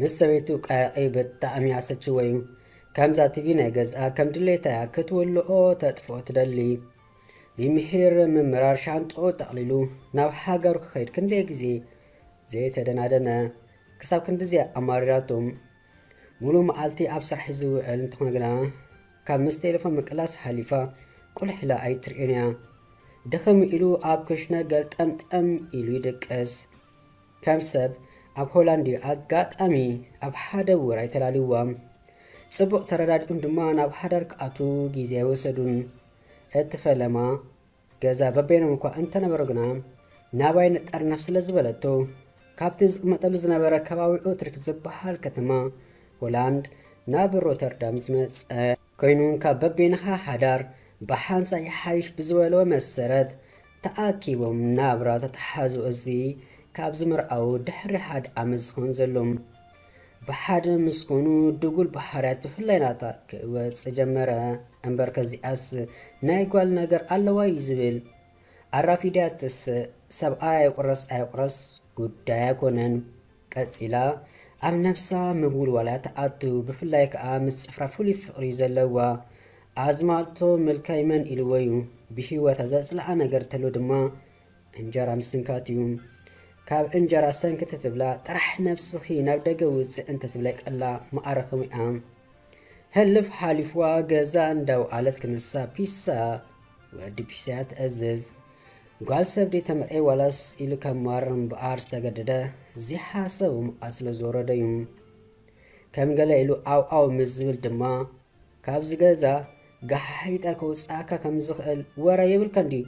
ምስ ሰበይቱ ቀያቂ ብጣዕሚ ኣሰችዎ እዩ። ከምዛ ቲቪ ናይ ገዝኣ ከም ድሌታ እያ ክትውልኦ ተጥፍኦ ትደሊ። ሚምሂር ምምራር ሻንጥኡ ጠቕሊሉ ናብ ሃገሩ ክኸይድ ክንደይ ግዜ ዘይተደናደነ። ክሳብ ክንድዚኣ ኣማሪራቶም። ሙሉእ መዓልቲ ኣብ ስራሕ ዝውዕል እንተኾነ ግና ካብ ምስ ቴሌፎን ምቅላስ ሓሊፋ ቁልሕ ኢላ ኣይትርእዮን እያ። ድኽም ኢሉ ኣብ ክሽነ ገልጠምጠም ኢሉ ይድቅስ። ከም ሰብ ኣብ ሆላንድ እዩ። ኣጋጣሚ ኣብ ሓደ ውራይ ተላልይዋ። ጽቡቕ ተረዳዲኦም ድማ ናብ ሓዳር ክኣትዉ ግዜ ኣይወሰዱን። እቲ ፈለማ ገዛ በበይኖም እኳ እንተነበሩ ግና ናባይ ንጠርነፍ ስለ ዝበለቶ ካብቲ ዝቕመጠሉ ዝነበረ ከባቢ ኦትሪክ ዝበሃል ከተማ ሆላንድ ናብ ሮተርዳም ዝመጸ ኮይኑ ካብ በበይንኻ ሓዳር ብሓንሳ ይሓይሽ ብዝበለዎ መሰረት ተኣኪቦም ናብራ ተተሓዙ። እዚ ካብ ዝምርኣው ድሕሪ ሓደ ዓመት ዝኸውን ዘሎ። ብሓደ ምስ ኮኑ ድጉል ባህርያት ብፍላይ ናታ ክወጽእ ጀመረ። እምበር ከዚኣስ ናይ ጓል ነገር ኣለዋ እዩ ዝብል። ኣራፊዳትስ ሰብኣይ ኣይቁረስ ኣይቁረስ ጉዳይ ኣይኮነን። ቀጺላ ኣብ ነብሳ ምውልዋል እያ ትኣቱ። ብፍላይ ከኣ ምስ ጽፍራ ፍሉይ ፍቕሪ ዘለዋ ኣዝማልቶ ምልካይ መን ኢልዎ እዩ። ብህይወታ ዘጽልኣ ነገር ተሎ ድማ እንጀራ ምስንካት እዩ። ካብ እንጀራ ሰንኪ ተትብላ ጥራሕ ነብስኺ ናብ ደገ ውጽእ እንተትብላ ይቀላ መኣረኺ ሙያ። ህልፍ ሓሊፍዋ ገዛ እንዳውዓለት ክንሳ ፒሳ ወዲ ፒሳ ትእዝዝ። ጓል ሰብ ድዩ ተመርዕየ ዋላስ ኢሉ ከማር እምበኣር ዝተገደደ ዘይሓሰቡ መዓት ስለ ዝወረደ እዩ። ከም ገለ ኢሉ ኣው ኣው ምስ ዝብል ድማ ካብዚ ገዛ ጋሓሒጠ ከውፅኣካ ከም ዝኽእል ወረ የብልካን ድዩ?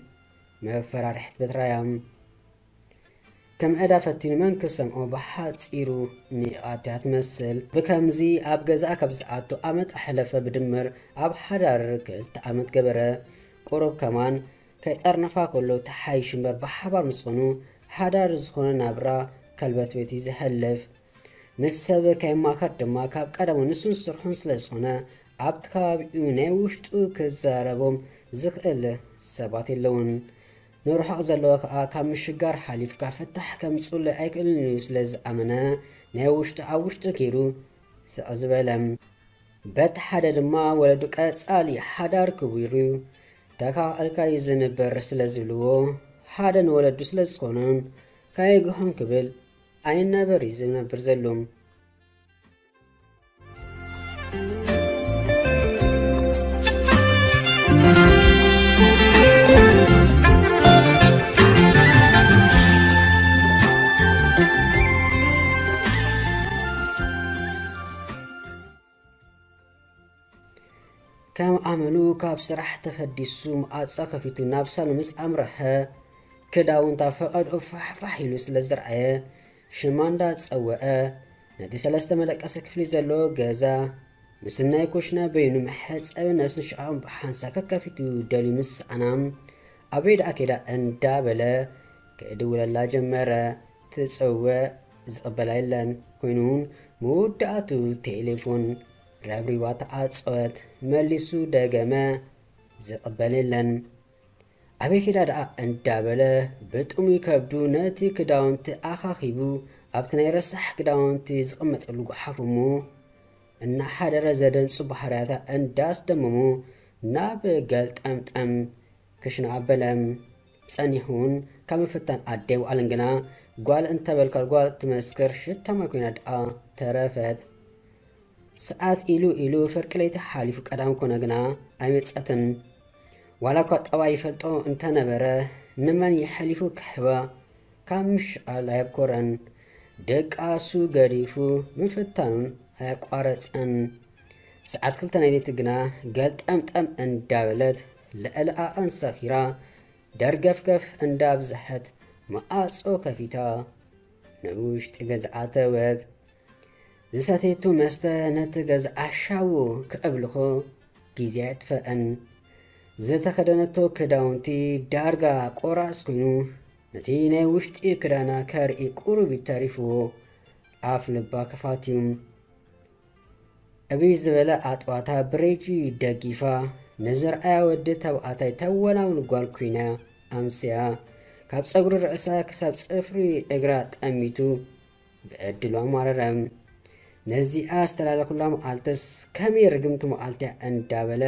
መፈራርሕት በትራያ። ከም ዕዳ ፈቲኑ መን ክሰምዖ ብሓጺሩ ንኢቓት እያ ትመስል። ብከምዚ ኣብ ገዛኣ ካብ ዝኣቱ ዓመት ኣሕለፈ። ብድምር ኣብ ሓዳር ክልተ ዓመት ገበረ። ቁሩብ ከማን ከይጠርነፋ ከሎ ተሓይሽ እምበር ብሓባር ምስ ኾኑ ሓዳር ዝኾነ ናብራ ከልበትቤት እዩ ዘሕልፍ። ምስ ሰብ ከይማኸር ድማ ካብ ቀደሙ ንሱን ስርሑን ስለ ዝኾነ ኣብቲ ከባቢኡ ናይ ውሽጡ ክዛረቦም ዝኽእል ሰባት የለውን። ንርሑቕ ዘለዎ ከኣ ካብ ምሽጋር ሓሊፍካ ፍታሕ ከምጽኡሉ ኣይክእልን እዩ ስለ ዝኣመነ ናይ ውሽጡ ኣብ ውሽጡ ገይሩ ስቕ ዝበለ። በቲ ሓደ ድማ ወለዱ ቀጻሊ ሓዳር ክቡር እዩ፣ ተካኣልካ እዩ ዝንበር ስለ ዝብልዎ ሓደ ንወለዱ ስለ ዝኾኑን ከየግሆም ክብል ኣይናበር እዩ ዝነብር ዘሎ። ከም ኣመሉ ካብ ስራሕ ተፈዲሱ መዓጾ ከፊቱ ናብ ሳሎን ምስ ኣምረሐ፣ ክዳውንታ ፈቐድኡ ፋሕፋሕ ኢሉ ስለ ዝረኣየ፣ ሽማ እንዳጸወዐ፣ ነቲ ሰለስተ መደቀሲ ክፍሊ ዘለዎ ገዛ፣ ምስ ናይ ኩሽና በይኑ መሕጸቢ ነብስን ሽቓቕን ብሓንሳብ ከከፊቱ ደልዩ ምስ ሰኣና፣ ኣበይ ደኣ ከይዳ እንዳበለ ክድውለላ ጀመረ። ትጽውዕ ዝቕበላ የለን። ኮይኑ እውን መወዳእቱ ቴሌፎን ረብሪባ ተዓጸወት። መሊሱ ደገመ፣ ዝቕበል የለን። ኣበይ ከይዳ ደኣ እንዳበለ ብጥሙይ ከብዱ ነቲ ክዳውንቲ ኣኻኺቡ ኣብቲ ናይ ረሳሕ ክዳውንቲ ዝቕመጠሉ ጓሓፍ እሞ እናሓደረ ዘደንጹ ባህርያታ እንዳስደመሙ ናብ ገልጠምጠም ክሽነ ኣበለ። ጸኒሑ እውን ካብ ምፍታን ኣደ ኣይወዓለን ግና ጓል እንተበልካ ጓል ትመስክር ሽታማ ኮይና ደኣ ተረፈት። ሰዓት ኢሉ ኢሉ ፍርቂ ለይቲ ሓሊፉ ቀዳም ኮነ ግና ኣይመጸትን። ዋላ እኳ ጠባይ ይፈልጦ እንተነበረ ንመን የሕሊፉ ክህባ ካብ ምሽቓል ኣየብኮረን። ድቃሱ ገዲፉ ምፍታኑን ኣየቋረጸን። ሰዓት ክልተ ናይ ለይቲ ግና ገልጠምጠም እንዳበለት ልዕሊ ዓቐን ሰኺራ ደርገፍገፍ እንዳብዝሐት መዓጾ ከፊታ ንውሽጢ ገዛ ኣተወት። ዝሰተየቶ መስተ ነቲ ገዛ ኣሻዎ ከእብልኾ ግዜ ኣየጥፈአን። ዝተኸደነቶ ክዳውንቲ ዳርጋ ቆራስ ኮይኑ ነቲ ናይ ውሽጢ ክዳና ከርኢ ቁሩብ እዩ ተሪፍዎ። ኣፍ ልባ ከፋትዩ። ዕብይ ዝበለ ኣጥባታ ብሬጂ ደጊፋ ንዝርኣያ ወዲ ተባዕታይ ተወናውን ጓል ኮይና ኣምስያ። ካብ ጸጉሪ ርእሳ ክሳብ ጽፍሪ እግራ ጠሚቱ ብዕድሉ ኣማረረ። ነዚኣ ዝተላለኹላ መዓልትስ ከመይ ርግምቲ መዓልቲ እያ እንዳበለ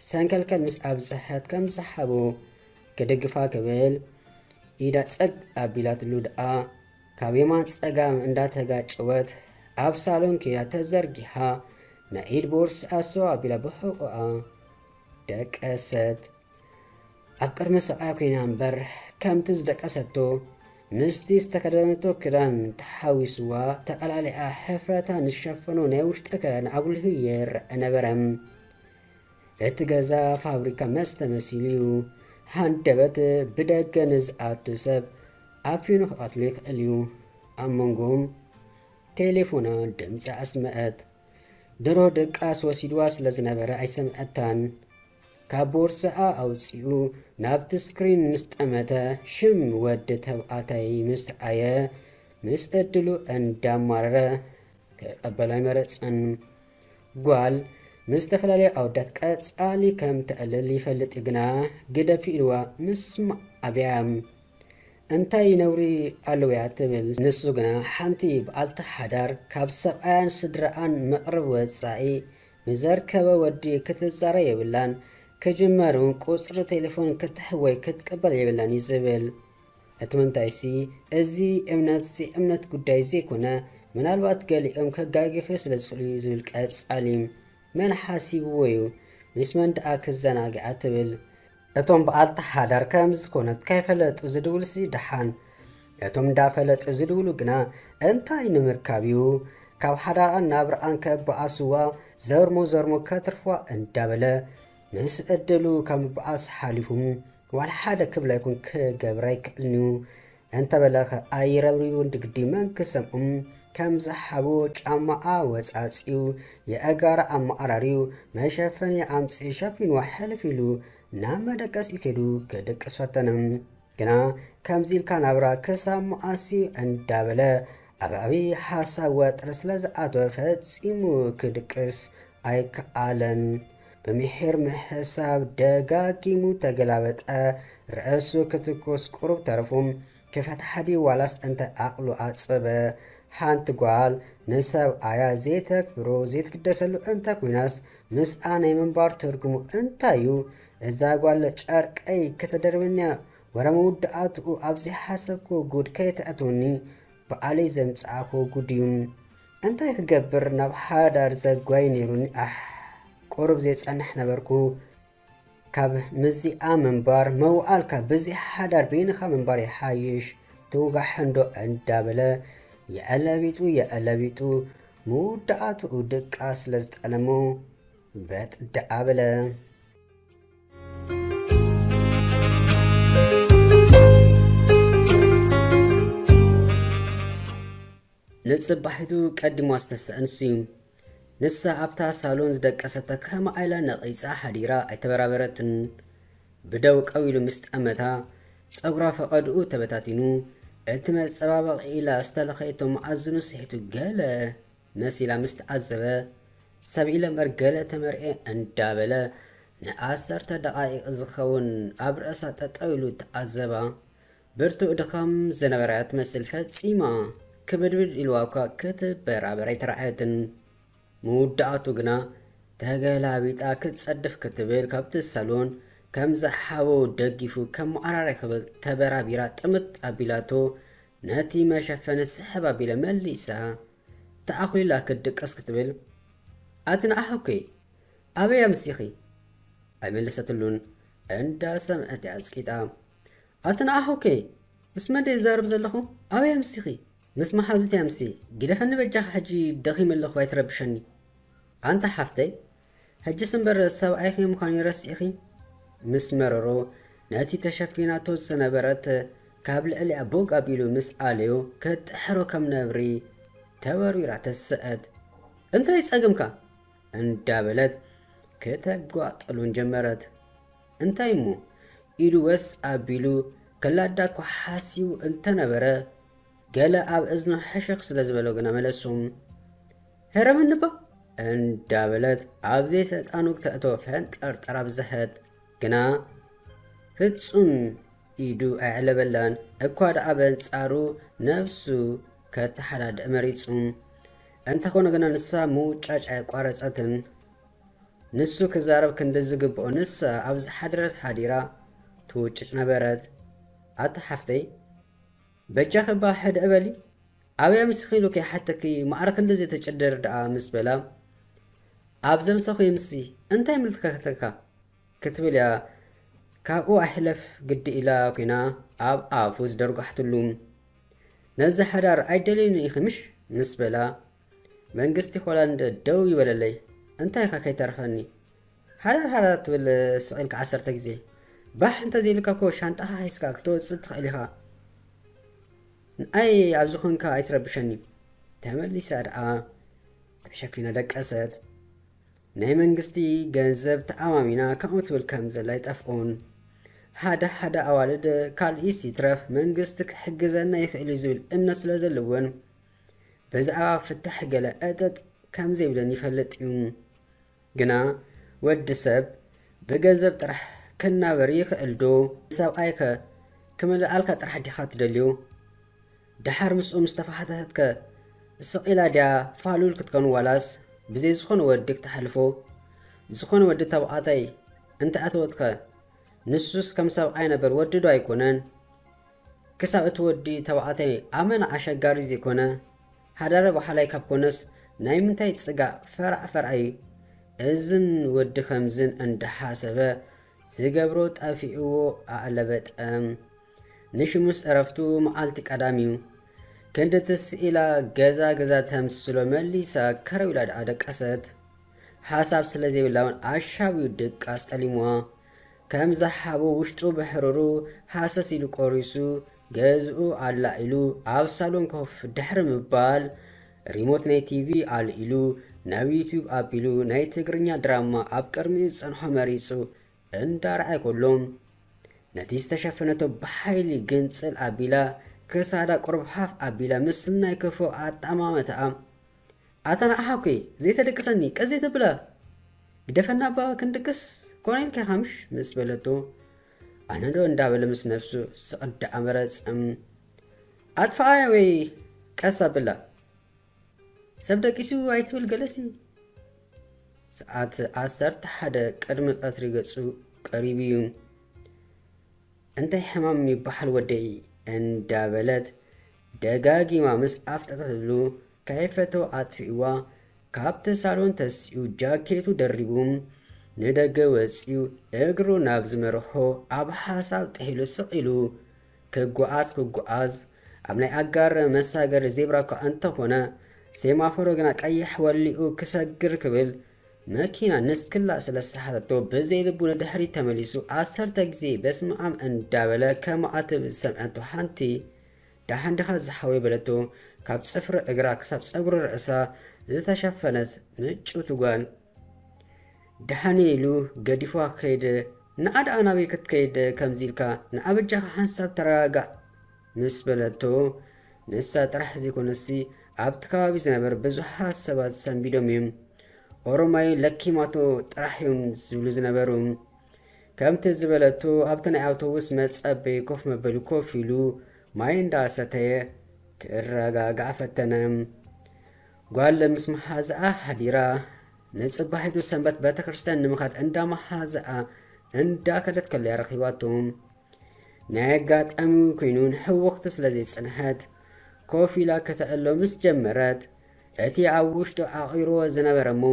ሰንከልከል ምስ ኣብዝሐት ከም ዝሓቦ ክድግፋ ክብል ኢዳ ጸግ ኣቢላትሉ ደኣ ካብ የማን ጸጋም እንዳተጋጨወት ኣብ ሳሎን ከይዳ ተዘርጊሓ ናይ ኢድ ቦርስኣ ሰው ኣቢላ ብሕቑኣ ደቀሰት። ኣብ ቅድሚ ሰብኣያ ኮይና እምበር ከምቲ ዝደቀሰቶ ምስቲ ዝተከደነቶ ክዳን ተሓዊስዋ ተቐላሊኣ ሕፍረታ ንሸፈኖ ናይ ውሽጢ ክዳን ኣጉሊሁ ይረአ ነበረ። እቲ ገዛ ፋብሪካ መስተ መሲሉ እዩ። ሃንደበት ብደገ ንዝኣቱ ሰብ ኣፊኑ ክቐትሎ ይኽእል እዩ። ኣብ መንጎም ቴሌፎና ድምፂ ኣስመዐት። ድሮ ድቃስ ወሲድዋ ስለ ዝነበረ ኣይሰምዐታን። ካብ ቦርስኣ ኣውፂኡ ናብቲ ስክሪን ምስ ጠመተ ሽም ወዲ ተባዕታይ ምስ ረኣየ ምስ ዕድሉ እንዳማረረ ክቐበሎ ኣይመረፀን። ጓል ምስ ዝተፈላለዩ ኣወዳት ቀፃሊ ከም ተዕልል ይፈልጥ እዩ፣ ግና ግደፊ ኢልዋ ምስ ኣበያ እንታይ ነውሪ ኣለውያ ትብል። ንሱ ግና ሓንቲ በዓልቲ ሓዳር ካብ ሰብኣያን ስድራኣን መቕርብ ወጻኢ ንዘርከበ ወዲ ክትዛረ የብላን። ክጅመር እውን ቁጽሪ ቴሌፎን ክትሕብ ወይ ክትቅበል የብላን እዩ ዝብል። እቲ ምንታይሲ እዚ እምነት ዘይእምነት ጉዳይ ዘይኮነ፣ ምናልባት ገሊኦም ከጋግኺ ስለ ዝኽእሉ እዩ ዝብል ቀጻሊ። መን ሓሲብዎ እዩ? ምስ መን ደኣ ክዘናግዓ ትብል? እቶም በዓልቲ ሓዳር ከም ዝኾነት ከይፈለጡ ዝድውልሲ ደሓን፣ እቶም እንዳፈለጡ ዝድውሉ ግና እንታይ ንምርካብ እዩ? ካብ ሓዳራን ናብራኣን ከበኣስዋ፣ ዘርሞ ዘርሞ ከትርፍዋ እንዳበለ ምስ ዕድሉ ካብ ምበኣስ ሓሊፉ ዋላ ሓደ ክብል ኣይኮን ክገብር ኣይክእልን እዩ። እንተበለ ኸ ኣይረብሪቡን ድግዲ መን ክሰምዑም? ከም ዝሓቦ ጫማኣ ወጻጺኡ የእጋራ ኣመዓራርዩ መሸፈኒ ኣምጺኡ ሸፊንዋ ሕልፍ ኢሉ ናብ መደቀሲ ከይዱ ክድቅስ ፈተነ። ግና ከምዚ ኢልካ ናብራ ክሳብ መዓስ እንዳበለ ኣብ ዓብዪ ሓሳብ ወጥሪ ስለ ዝኣተወ ፈጺሙ ክድቅስ ኣይከኣለን። ብምሒር ምሕሳብ ደጋጊሙ ተገላበጠ። ርእሱ ክትኮስ ቁሩብ ተረፉ። ክፈትሓ ድዩ ዋላስ እንታይ ዓቕሉ ኣጸበ? ሓንቲ ጓል ንሰብኣያ ዘይተክብሮ ዘይትግደሰሉ እንተ ኮይናስ ምስኣ ናይ ምንባር ትርጉሙ እንታይ እዩ? እዛ ጓል ጨርቀይ ከተደርበኒ እያ። ወረ መወዳእትኡ ኣብ ዘይሓሰብክዎ ጉድ ከየተእትወኒ ባዕለይ ዘምጽኣኽዎ ጉድ እዩ። እንታይ ክገብር ናብ ሓዳር ዘጓይ ነይሩኒ። ኣሕ፣ ቁሩብ ዘይጸንሕ ነበርኩ። ካብ ምስዚኣ ምንባር መውዓል ካብ ብዚ ሓዳር በይንኻ ምንባር ይሓይሽ። ትውጋሕ እንዶ እንዳበለ የዕለቢጡ የዕለቢጡ መወዳእትኡ ድቃስ ስለ ዝጠለሞ በጥ ደኣ በለ። ንጽባሒቱ ቀዲሙ ኣስተስዐ ንሱ እዩ። ንሳ ኣብታ ሳሎን ዝደቀሰታ ከማኣ ኢላ ነቒጻ ሓዲራ ኣይተበራበረትን። ብደው ቀው ኢሉ ምስ ጠመታ፣ ጸጉራ ፈቐድኡ ተበታቲኑ፣ እቲ መጸባበቒ ኢላ ዝተለኸየቶ መኣዝኑ ስሒቱ ገለ መሲላ ምስ ተዓዘበ፣ ሰብ ኢለ እምበር ገለ ተመርኤ እንዳበለ ንዓሰርተ ደቓይቕ ዝኸውን ኣብ ርእሳ ጠጠው ኢሉ ተዓዘባ። ብርቱዕ ድኻም ዝነበራ እያ ትመስል። ፈጺማ ክብድብድ ኢልዋ እኳ ክትበራበር ኣይተራእየትን። መወዳእቱ ግና ተገላቢጣ ክትጸድፍ ክትብል ካብቲ ሳሎን ከም ዝሓቦ ደጊፉ ከም መዓራርያ ክብል ተበራቢራ ጥምት ኣቢላቶ ነቲ መሸፈኒ ስሕብ ኣቢለ መሊሳ ተኣኹሊላ ክትድቅስ ክትብል፣ ኣቲ ንኣኹኪ ኣበይ ኣምሲኺ? ኣይመለሰትሉን። እንዳ ሰምዐት እያ ኣጽቂጣ። ኣቲ ንኣኹኪ ምስ መን ድየ ዝዛረብ ዘለኹ? ኣበይ ኣምሲኺ? ምስ መሓዙት እያ ኣምሲ። ግደፈኒ በጃኻ ሕጂ ደኺመ ኣለኹ ኣይትረብሸኒ። ኣንታ ሓፍተይ፣ ሕጅስ እምበር ሰብኣይኺ ምዃኑ ረሲዕኺ? ምስ መረሮ ነቲ ተሸፊናቶ ዝነበረት ካብ ልዕሊኣ ቦግ ኣቢሉ ምስ ኣለዮ ክጥሕሮ ከም ነብሪ ተወርዊራ ተስዐት። እንታይ ጸገምካ? እንዳበለት ክተጓጠሉን ጀመረት። እንታይ እሞ? ኢዱ ወስ ኣቢሉ ክላዳ እኳ ሓሲቡ እንተነበረ፣ ገለ ኣብ እዝኑ ሕሽኽ ስለ ዝበሎ ግና መለሱ። "ህረመኒ እባ!" እንዳበለት ኣብ ዘይሰጣኑ ክተእቶ ፈንጠርጠር ኣብዝሐት። ግና ፍጹም ኢዱ ኣየዕለበላን። እኳ ደኣ በንጻሩ ነብሱ ከተሓዳድእ መሪጹ። እንተኾነ ግና ንሳ ምውጫጭ ኣየቋረጸትን። ንሱ ክዛረብ ክንዲ ዝግብኦ ንሳ ኣብ ዝሓደረት ሓዲራ ትውጭጭ ነበረት። ኣታ ሓፍተይ፣ በጃኺ እባ ሕድእ በሊ፣ ኣበይ ኣምሲኺ ኢሉ ከይሓተኪ ማዕረ ክንድዚ ተጨደር ደኣ ምስ በላ፣ ኣብ ዘምሰኹ ይምሲ እንታይ ይምልከተካ ክትብል እያ ካብኡ ኣይሕለፍ ግዲ ኢላ ኮይና ኣብ ኣፉ ዝደርጓሕትሉ። ነዚ ሓዳር ኣይደልዩን ኢኺ ምሽ ምስ በላ፣ መንግስቲ ሆላንድ ደው ይበለለይ፣ እንታይ ኢኻ ከይተርፈኒ ሓዳር ሓዳር ትብል ስቕ ኢልካ ዓሰርተ ግዜ። ባሕ እንተዘይልካ እኮ ሻንጣኻ ሒዝካ ክትወፅእ ትኽእል ኢኻ። ንኣይ ኣብ ዝኾንካ ኣይትረብሸኒ። ተመሊሳ ደኣ ተሸፊና ደቀሰት። ናይ መንግስቲ ገንዘብ ተኣማሚና ከምኡ ትብል ከም ዘላ ኣይጠፍኦን። ሓደ ሓደ ኣዋልድ ካልኢስ ይትረፍ መንግስቲ ክሕግዘና ይኽእል እዩ ዝብል እምነት ስለ ዘለወን ብዛዕባ ፍትሕ ገለ ዕጥጥ ከም ዘይብለን ይፈልጥ እዩ። ግና ወዲ ሰብ ብገንዘብ ጥራሕ ክናበር ይኽእል ዶ? ሰብኣይከ ክምልኣልካ ጥራሕ ዲኻ ትደልዮ? ደሓር ምስኡ ምስ ተፋሕተተትከ ስቕ ኢላ ድያ ፋሉል ክትከውን ዋላስ ብዘይ ዝኾነ ወዲ ክተሕልፎ? ዝኾነ ወዲ ተባዕታይ እንተኣተወትከ ንሱስ ከም ሰብኣይ ነበር ወዲ ዶ ኣይኮነን? ክሳብ እቲ ወዲ ተባዕታይ ኣመና ኣሸጋሪ ዘይኮነ ሓዳረ በሓላይ ካብ ኮነስ ናይ ምንታይ ጽጋእ ፈራዕ ፈራዕ እዩ። እዝን ወዲ ከምዝን እንዳሓሰበ ዝገብሮ ጠፊእዎ ኣዕለበጠ። ንሽሙስ ዕረፍቱ መዓልቲ ቀዳም እዩ። ክንዲ ትስኢላ ገዛ ገዛ ተምስሎ መሊሳ ከረው ኢላ ደኣ ደቀሰት። ሓሳብ ስለ ዘይብላ እውን ኣሻብዩ ድቃስ ጠሊምዋ። ከም ዝሓቦ ውሽጡ ብሕሩሩ ሃሰስ ኢሉ ቆሪሱ ገዝኡ ኣላ ኢሉ ኣብ ሳሎን ኮፍ ድሕሪ ምባል ሪሞት ናይ ቲቪ ኣልኢሉ ናብ ዩቲዩብ ኣቢሉ ናይ ትግርኛ ድራማ ኣብ ቅድሚኡ ዝጸንሖ መሪጹ እንዳረኣየ ከሎ ነቲ ዝተሸፈነቶ ብሓይሊ ግንጽል ኣቢላ ክሳዳ ቁሩብ ሓፍ ኣቢላ ምስ ናይ ክፉ ኣጠማምታኣ ኣታ ንዓኻ እኮ ዘይተደቅሰኒ ቀስ ዘይተብላ ግደፈና እባ ክንድቅስ ኮነ ኢልካ ኢኻ ምሽ ምስ በለቶ ኣነ ዶ እንዳበለ ምስ ነብሱ ስቕ እንዳኣመረ ጽም ኣጥፍኣያ ወይ ቀስ ኣብላ ሰብ ደቂሱ ኣይትብል ገለሲ። ሰዓት ዓሰርተ ሓደ ቅድሚ ቀትሪ ገጹ ቀሪቡ እዩ። እንታይ ሕማም ይበሃል ወደይ እንዳበለት ደጋጊማ ምስ ኣፍጠጠትሉ ከይፈተወ ኣጥፊእዋ ካብቲ ሳሎን ተሲኡ ጃኬቱ ደሪቡ ንደገ ወጺኡ እግሩ ናብ ዝመርሖ ኣብ ሓሳብ ጥሒሉ ስቕ ኢሉ ክጓዓዝ ክጓዓዝ ኣብ ናይ ኣጋር መሳገሪ ዜብራ እኳ እንተኾነ ሴማፎሮ ግና ቀይሕ ወሊኡ ክሰግር ክብል መኪና ንስክላ ስለ ዝሰሓተቶ ብዘይ ልቡ ንድሕሪት ተመሊሱ ዓሰርተ ግዜ በስመኣም እንዳበለ ከማኣ ትብል ዝሰምዐቶ ሓንቲ ደሓን ዲኻ ዝሓወይ በለቶ። ካብ ጽፍሪ እግራ ክሳብ ጸጉሪ ርእሳ ዝተሸፈነት ምጭውቲ ጓል ደሓን ኢሉ ገዲፍዋ ከይደ። ንዓ ደኣ ናበይ ክትከይድ ከምዚ ኢልካ ንዓ በጃኻ ሓንሳብ ተረጋጋእ ምስ በለቶ ንሳ ጥራሕ ዘይኮነሲ ኣብቲ ከባቢ ዝነበር ብዙሓት ሰባት ሰንቢዶም እዮም። ኦሮማይ ለኪማቶ ጥራሕ እዮም ዝብሉ ዝነበሩ። ከምቲ ዝበለቶ ኣብቲ ናይ ኣውቶቡስ መጸበይ ኮፍ መበሊ ኮፍ ኢሉ ማይ እንዳሰተየ ክረጋጋእ ፈተነ። ጓል ምስ መሓዝኣ ሓዲራ ንጽባሒቱ ሰንበት ቤተክርስትያን ንምኻድ እንዳ መሓዝኣ እንዳኸደት ከለያ ረኺባቶ። ናይ ኣጋጣሚ ኮይኑ ንሕውኽቲ ስለ ዘይጸንሐት ኮፍ ኢላ ከተእሎ ምስ ጀመረት እቲ ኣብ ውሽጡ ዓቒርዎ ዝነበረ እሞ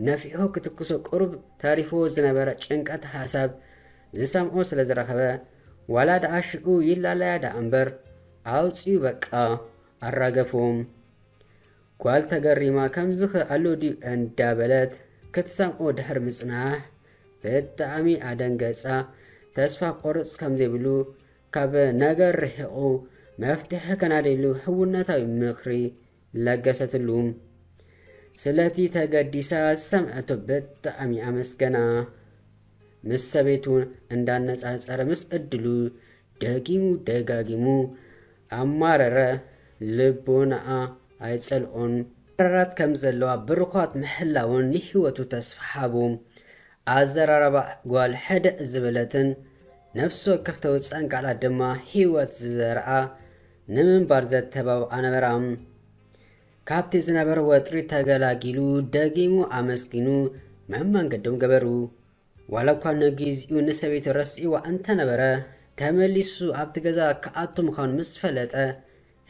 ነፊሑ ክትኩሶ ቁሩብ ተሪፍዎ ዝነበረ ጭንቀት ሓሳብ ዝሰምዖ ስለ ዝረኸበ ዋላ ደኣ ሽኡ ይላለያ ደኣ እምበር ኣውጺኡ በቃ ኣራገፎ። ጓል ተገሪማ ከምዚ ኸ ኣሎ ድዩ እንዳበለት ክትሰምዖ ድሕሪ ምጽናሕ ብጣዕሚ ኣደንገጻ። ተስፋ ቆርጽ ከም ዘይብሉ ካብ ነገር ርሒቑ መፍትሒ ከናደሉ ሕውነታዊ ምኽሪ ለገሰትሉ። ስለቲ ተገዲሳ ዝሰምዐቶ ብጣዕሚ ኣመስገና። ምስ ሰበይቱ እንዳነጻጸረ ምስ ዕድሉ ደጊሙ ደጋጊሙ ኣማረረ። ልቦናኣ ኣይጸልኦን። ኣራራት ከም ዘለዋ ብርኳት ምሕላውን ንህይወቱ ተስፋ ሃቡ። ኣዘራረባ ጓል ሕድእ ዝበለትን ነፍሲ ወከፍ ተውፅኣን ቃላት ድማ ህይወት ዝዘርኣ ንምንባር ዘተባብዓ ነበራ። ካብቲ ዝነበረ ወጥሪ ተገላጊሉ ደጊሙ ኣመስጊኑ መመንገዶም ገበሩ። ዋላ እኳ ንግዚኡ ንሰበይቱ ረሲዕዋ እንተነበረ፣ ተመሊሱ ኣብቲ ገዛ ክኣቱ ምዃኑ ምስ ፈለጠ፣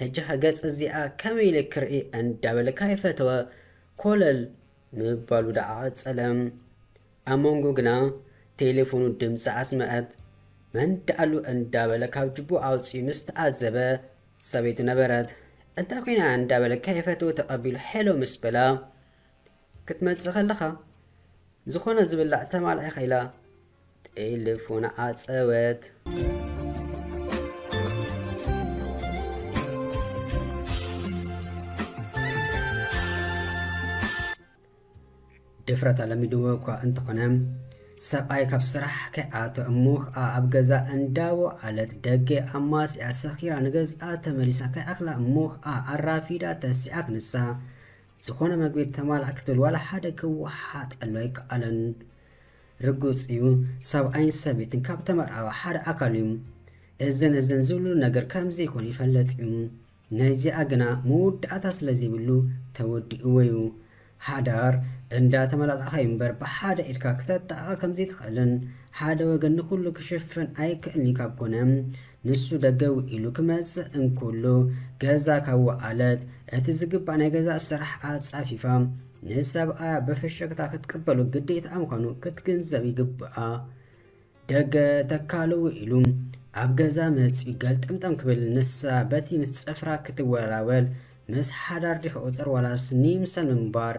ሕጂ ኸ ገጽ እዚኣ ከመይ ኢለ ክርኢ እንዳበለ ካይፈተወ ኮለል ምባሉ ደኣ ቀጸለ። ኣብ መንጎ ግና ቴሌፎኑ ድምጺ ኣስመዐት። መን ደኣሉ እንዳበለ ካብ ጅቡ ኣውጺኡ ምስ ተኣዘበ፣ ሰበይቱ ነበረት። እንታይ ኮይና እንዳበለ ካይፈተወ ተቐቢሉ ሄሎ ምስ በላ፣ ክትመጽእ ከለኻ ዝኾነ ዝብላዕ ተማልኣ ኢኻ ኢላ ቴሌፎን ዓጸወት። ድፍረት ኣለሚድዎ እኳ እንተኾነ፣ ሰብኣይ ካብ ስራሕ ከይኣቶ እሞ ኸኣ ኣብ ገዛ እንዳወዓለት ደገ ኣማሲኣ ሰኺራ ንገዝኣ ተመሊሳ ከይኣኽላ እሞ ኸኣ ኣራፊዳ ተሲኣ ክንሳ ዝኾነ መግቢ ተማልኣ ክትብል ዋላ ሓደ ክወሓጠሉ ኣይከኣለን። ርጉጽ እዩ፣ ሰብኣይን ሰበይትን ካብ ተመርዓዉ ሓደ ኣካል እዩ። እዘን እዘን ዝብሉ ነገር ከም ዘይኮነ ይፈለጥ እዩ። ናይዚኣ ግና መወዳእታ ስለ ዘይብሉ ተወዲእዎ እዩ። ሓዳር እንዳተመላልኣኻ እዩ እምበር ብሓደ ኢድካ ክተጣቕዓ ከም ዘይትኽእልን ሓደ ወገን ንኹሉ ክሽፍን ኣይክእልን እዩ ካብ ኮነ፣ ንሱ ደገ ውዒሉ ክመጽእ እንከሎ ገዛ ካብ ወዓለት እቲ ዝግባእ ናይ ገዛ ስራሕ ኣጻፊፋ ንሰብኣያ ብፍሽኽታ ክትቅበሎ ግዴታኣ ምዃኑ ክትግንዘብ ይግብኣ። ደገ ተካሉ ውዒሉ ኣብ ገዛ መጺኡ ገልጠምጠም ክብል ንሳ በቲ ምስ ጽፍራ ክትወላወል ምስ ሓዳር ዲኺ ቁጽር ዋላስ ንይምሰል ምንባር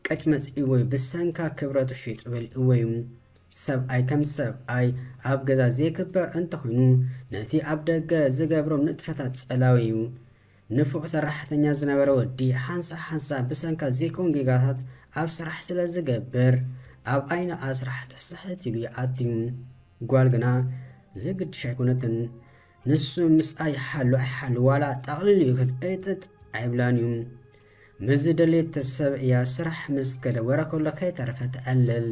ቀጭ መጺእዎ እዩ ብሰንካ ክብረቱ ሸይጡ በሊእዎ እዩ። ሰብኣይ ከም ሰብኣይ ኣብ ገዛ ዘይክበር እንተኾይኑ ነቲ ኣብ ደገ ዝገብሮም ንጥፈታት ጸላዊ እዩ። ንፉዕ ሰራሕተኛ ዝነበረ ወዲ ሓንሳእ ሓንሳእ ብሰንካ ዘይኮን ጌጋታት ኣብ ስራሕ ስለ ዝገብር ኣብ ዓይኒ ኣስራሕ ትስሕት ኢሉ ይኣትዩ። ጓል ግና ዘግድሽ ኣይኮነትን። ንሱ ምስኣ ይሓሉ ኣይሓሉ ዋላ ጠቕልል ይኽእል እጥጥ ኣይብላን እዩ። ምስ ዝደልየቶ ሰብ እያ ስራሕ ምስ ከደ ወረ ከሎ ከይተረፈ ትዕልል።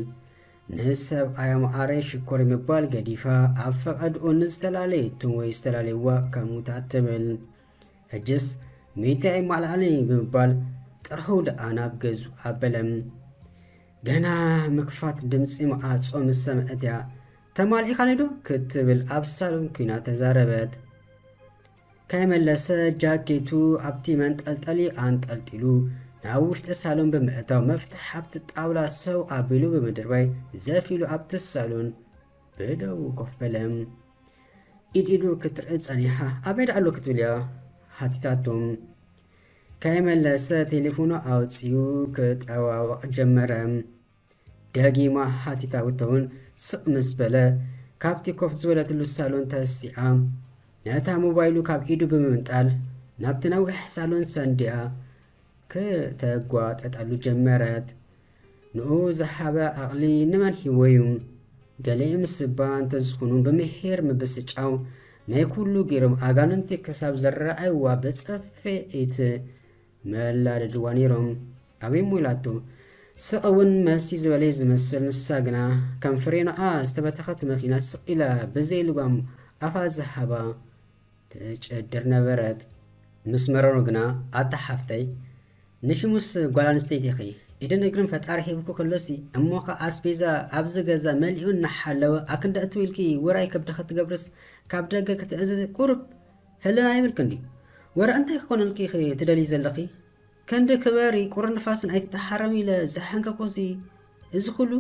ንሰብኣያ መዓረይ ሽኮር ምባል ገዲፋ ኣብ ፈቐድኡ ንዝተላለየቱን ወይ ዝተላለየዋ ከምኡ ትብል። ሕጅስ ሚእቲ ኣይማልኣለይ ብምባል ጥርሑ ደኣ ናብ ገዝኡ ኣበለ። ገና ምክፋት ድምጺ መዓጾ ምስ ሰምዐት እያ ተማሊእካለይ ዶ ክትብል ኣብ ሳሎን ኩይና ተዛረበት። ከይመለሰ ጃኬቱ ኣብቲ መንጠልጠሊ ኣንጠልጢሉ ናብ ውሽጢ ሳሎን ብምእታው መፍትሕ ኣብቲ ጣውላ ሰው ኣቢሉ ብምድርባይ ዘፍ ኢሉ ኣብቲ ሳሎን ብደው ኮፍ በለ። ኢድ ኢዱ ክትርኢ ጸኒሓ ኣበይ ደኣ ኣሎ ክትብል እያ ሓቲታቶ። ከይመለሰ ቴሌፎኑ ኣውጺኡ ክጠዋውቕ ጀመረ። ደጊማ ሓቲታ ውተውን ስቕ ምስ በለ ካብቲ ኮፍ ዝበለትሉ ሳሎን ተሲኣ ነታ ሞባይሉ ካብ ኢዱ ብምምንጣል ናብቲ ነዊሕ ሳሎን ሰንዲኣ ክተጓጠጠሉ ጀመረት። ንኡ ዝሃበ ዓቕሊ ንመን ሂቦ እዩ? ገሊኦም ስባ እንተዝኹኑ ብምሒር ምብስጫው ናይ ኩሉ ገይሮም ኣጋንንቲ ክሳብ ዝረኣይዋ ብጽፍዒት መላደድዋ ነይሮም። ኣበይ እሞ ኢላቶ። ስቕ እውን መልሲ ዝበለይ ዝመስል ንሳ ግና ከም ፍሬኖኣ ዝተበተኸት መኪና ስቕ ኢላ ብዘይ ልጓም ኣፋ ዝሃባ ትጨድር ነበረት። ምስ መረሩ ግና ኣታ ሓፍተይ ንሽሙስ ጓል ኣንስተይቲ ኢኺ። ኢድን እግርን ፈጣሪ ሂብኩ ከሎሲ እሞ ኸ ኣስቤዛ ኣብዚ ገዛ መሊኡ እናሓለወ ኣክንዲ እትው ኢልኪ ውራይ ከብድኺ ትገብርስ ካብ ደገ ክትእዝዚ ቁሩብ ህልና ይብልኪ እንዲ። ወረ እንታይ ክኾነልኪ ኢኺ ትደልዪ ዘለኺ? ከንዲ ክበሪ ቁርን ንፋስን ኣይትተሓረሚ ኢለ ዘሐንከኩሲ እዚ ኩሉ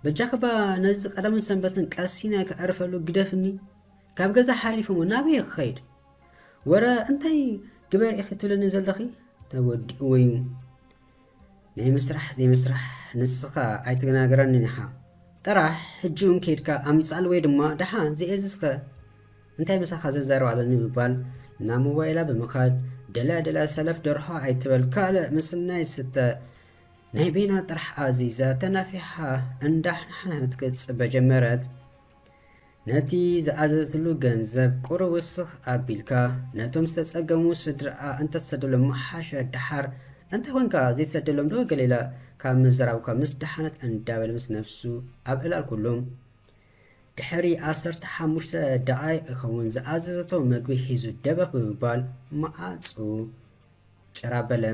በጃኽባ ነዚ ቀዳምን ሰንበትን ቀሲነ ከዕርፈሉ ግደፍኒ። ካብ ገዛ ሓሊፎሞ ናበይ ክኸይድ? ወረ እንታይ ግበር ኢኺ ትብልኒ ዘለኺ? ተወዲእዎ እዩ። ናይ ምስራሕ ዘይምስራሕ ንስኻ ኣይትናገረንን ኢኻ። ጥራሕ ሕጂ እውን ከይድካ ኣምጻል ወይ ድማ ደሓን ዘይእዝዝከ እንታይ ምሳኻ ዘዛርብ ኣለኒ ምባል ናብ ሞባይላ ብምኻድ ደላ ደላ ሰለፍ ደርሖ ኣይትበል ካልእ ምስናይ ስተ ናይ ቤና ጥራሕ ኣዚዛ ተናፊሓ እንዳሕንሓነት ክትጽበ ጀመረት። ነቲ ዝኣዘዝትሉ ገንዘብ ቁሩብ ውስኽ ኣቢልካ፣ ነቶም ዝተጸገሙ ስድራኣ እንተትሰደሎም ምሓሸ። ደሓር እንተ ኾንካ ዘይትሰደሎም ዶ ገሌላ ካብ ምዝራብካ ምስ ደሓነት እንዳበለ ምስ ነፍሱ ኣብ ዕላል ኩሉ። ድሕሪ ዓሰርተ ሓሙሽተ ደቓይቕ ክኸውን ዝኣዘዘቶ መግቢ ሒዙ ደበኽ ብምባል መዓጹ ጭራ በለ።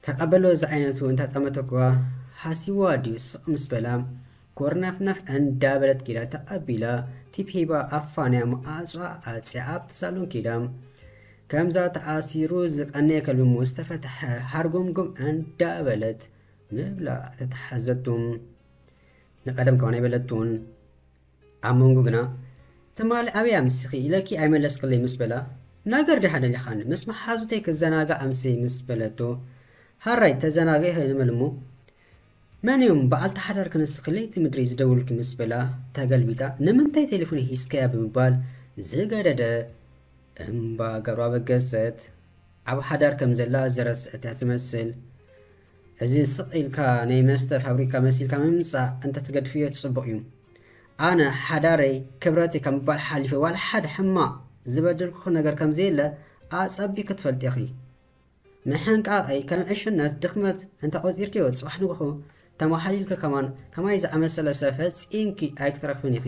ተቐበሎ ዝዓይነቱ እንታጠመተኳ ሃሲዋ ድዩ ስቕ ምስ በላ፣ ኮርናፍናፍ እንዳበለት ኪዳ ተቐቢላ ቲፕ ሂባ ኣፋንያ መዓጹ ኣጽያ ኣብቲ ሳሎን ኪዳ። ከምዛ ተኣሲሩ ዝቐነየ ከልቢ ምስ ተፈትሐ ሃርጎምጎም እንዳበለት ምብላ ተተሓዘቱ። ንቐደም ከማን ኣይበለቱን። ኣብ መንጎ ግና ትማሊ ኣበይ ኣምሲኺ ኢለኪ ኣይመለስክለይ ምስ በላ፣ ነገር ዲኻ ደሊኻኒ ምስ መሓዙተይ ክዘናጋዕ ኣምስየ ምስ በለቶ፣ ሃራይ ተዘናጊዒ ከይንበል እሞ መን እዮም በዓልቲ ሓዳር ክንስኺ ለይቲ ምድሪ ዝደውልኪ ምስ በላ ተገልቢጣ፣ ንምንታይ ቴሌፎን ሂዝካያ ብምባል ዝገደደ እምባ ገሩ ኣበገሰት። ኣብ ሓዳር ከም ዘላ ዝረስዐት እያ ትመስል። እዚ ስቕ ኢልካ ናይ መስተ ፋብሪካ መሲልካ ምምጻእ እንተትገድፍዮ ጽቡቕ እዩ። ኣነ ሓዳረይ ክብረተይ ካብ ምባል ሓሊፈ ዋላ ሓደ ሕማቕ ዝበደልኩኺ ነገር ከም ዘየለ ኣጸቢቕኪ ትፈልጢ ኢኺ። ምሕንቃቐይ ከም ዕሽነት ድኽመት እንተቖጺርክዮ ጽባሕ ንግሆ ተመሓሊልኪ ከማን ከማይ ዝኣመሰለ ሰብ ፈጺምኪ ኣይክትረኽብን ኢኺ።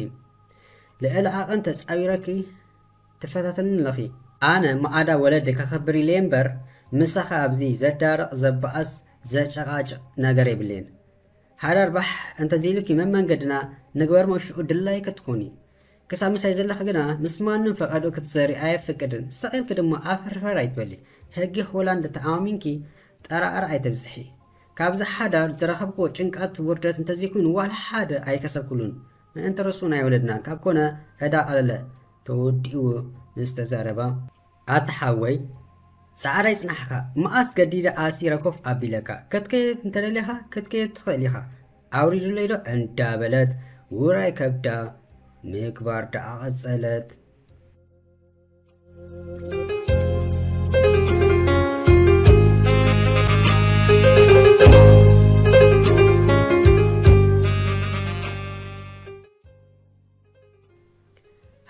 ልዕሊ ዓቐን ተጻዊረኪ ትፈታተኒ ኣለኺ። ኣነ ማዕዳ ወለዲ ከኸብር ኢለ እምበር ምሳኻ ኣብዚ ዘዳርቕ ዘባእስ ዘጨቓጭቕ ነገር የብለይን። ሓዳር ባሕ እንተዘይልኪ መመንገድና ንግበር መሽኡ ድላይ ክትኮኒ። ክሳብ ምሳይ ዘለኺ ግና ምስ ማንም ፈቐዶ ክትዘሪ ኣየፍቅድን። ስቕ ኢልኪ ድማ ኣፈርፈር ኣይትበሊ። ሕጊ ሆላንድ ተኣማሚንኪ ጠራዕራ ኣይተብዝሒ። ካብዚ ሓዳር ዝረኸብክዎ ጭንቀት ውርደት እንተዘይኮይኑ ዋላ ሓደ ኣይከሰብክሉን። ምእንቲ ርእሱ ናይ ወለድና ካብ ኮነ ዕዳ ቀለለ ተወዲኡ ምስ ተዛረባ፣ ኣታ ሓወይ ጻዕዳ ይጽናሕካ፣ መኣስ ገዲደ ኣሲረ ኮፍ ኣቢለካ፣ ክትከይድ እንተደሊኻ ክትከይድ ትኽእል ኢኻ፣ ኣውሪዱለይ ዶ እንዳበለት ውራይ ከብዳ ምግባር ደኣ ቀጸለት።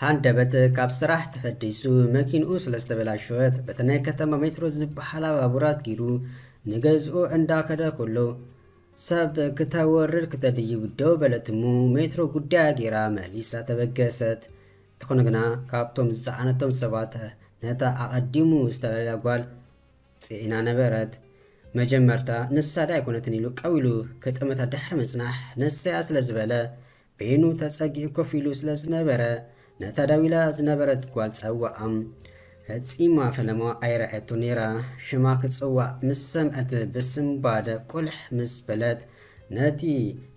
ሃንደበት ካብ ስራሕ ተፈዲሱ መኪንኡ ስለ ዝተበላሸወት በቲ ናይ ከተማ ሜትሮ ዝበሃላ ባቡራት ጊሩ ንገዝኡ እንዳኸደ ከሎ ሰብ ክተወርድ ክተድይብ ደው በለት እሞ ሜትሮ ጉዳያ ጌራ መሊሳ ተበገሰት። እንተኾነ ግና ካብቶም ዝጸዓነቶም ሰባት ነታ ኣቐዲሙ ዝተላለያ ጓል ጽዒና ነበረት። መጀመርታ ንሳ ዳ ኣይኮነትን ኢሉ ቀው ኢሉ ክጥምታ ድሕሪ ምጽናሕ ንሰያ ስለ ዝበለ በይኑ ተጸጊዑ ኮፍ ኢሉ ስለ ዝነበረ ነታ ደው ኢላ ዝነበረት ጓል ጸውዓ። ፈጺማ ፈለማ ኣይረኣየቶ ነይራ። ሽማ ክጽዋዕ ምስ ሰምዐት ብስንባደ ቁልሕ ምስ በለት ነቲ